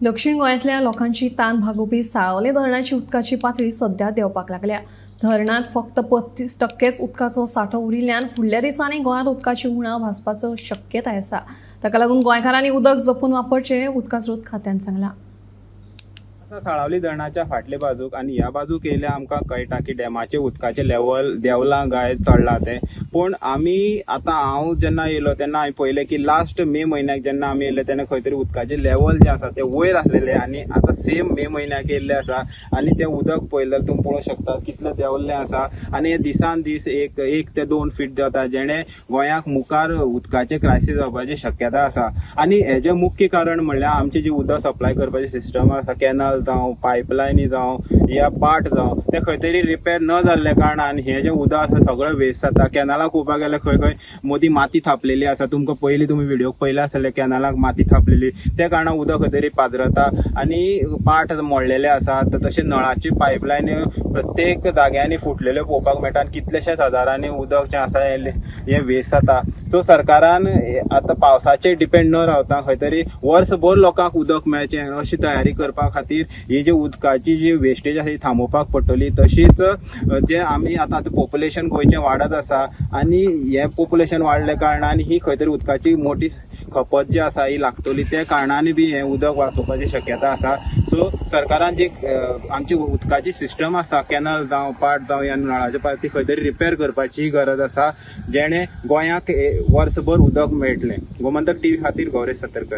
दक्षिण गोंयांतल्या लोकांची तान भागोवपी साळावले धरणाची उदकाची पातळी सध्या देंवपाक लागल्या. धरणांत फक्त 35% उदकाचो सांठो उरिल्ल्यान फुडल्या दिसांनी गोंयांत उदकाची उणाव भासपाचो शक्यताय आसा. ताका लागून गोंयकारांनी उदक जपून वापरचें, उदका स्रोत खात्यान सांगलां. साळावली धरणाच्या फाटले बाजूक आनी ह्या बाजूक येयल्या आमकां कळटा की डॅमाचे उदकाचें लेवल देंवलां काय चडलां तें. पूण आमी आतां हांव जेन्ना येयलो तेन्ना हांवें पळयलें की लास्ट मे म्हयन्याक जेन्ना आमी येयले तेन्ना खंय तरी उदकाचें लेवल जें आसा तें वयर आसलेलें आनी आतां सेम मे म्हयन्याक येयल्लें आसा आनी तें उदक पळयलें जाल्यार तुमी पळोवंक शकता कितलें देंवल्लें आसा आनी हे दिसान दीस एक ते 2 फीट देंवता, जेणे गोंयाक मुखार उदकाचें क्रायसीस जावपाची शक्यता आसा. आनी हेजें मुख्य कारण म्हणल्यार आमची जी उदक सप्लाय करपाची सिस्टम आसा, कॅनल जावं, पायपलायनी जावं या पाट जावं, ते खंय तरी रिपेर न जाल्ल्या कारणान हें जें उदक आसा सगळें वेस्ट जाता. कॅनलाक पळोवपाक गेल्यार खंय खंय मदीं माती थापलेली आसा. तुमकां पयलीं तुमी व्हिडियोक पळयलें आसतलें, कॅनलाक माती थापलेली, त्या कारणान उदक खंय तरी पाजरता आनी पाट मोडलेले आसा. तशें नळाची पायपलायन प्रत्येक जाग्यांनी फुटलेल्यो पळोवपाक मेळटा आनी कितलेशेच हजारांनी उदक जें आसा हें वेस्ट जाता. सो सरकारान आतां पावसाचेर डिपेंड न रावता खंय तरी वर्सभर लोकांक उदक मेळचें अशी तयारी करपा खातीर ही जी उदकाची जी वेस्टेज आसा ती थांबोवपाक पडटली. तशीच जे आमी आतां पॉप्युलेशन गोंयचें वाडत आसा आनी हें पॉप्युलेशन वाडल्या कारणान ही खंय तरी उदकाची मोठी खपत जी आसा ही लागतली, त्या कारणान बी हें उदक वाचोवपाची शक्यता आसा. सो सरकारान जी आमची उदकाची सिस्टम आसा, कॅनल जावं, पाट जावं या नळाचे पाट, ती खंय तरी रिपेर करपाची गरज आसा, जेणे गोंयाक वर्सभर उदक मेळटलें. गोमंतक टीव्ही खातीर गौरेश सतरकर.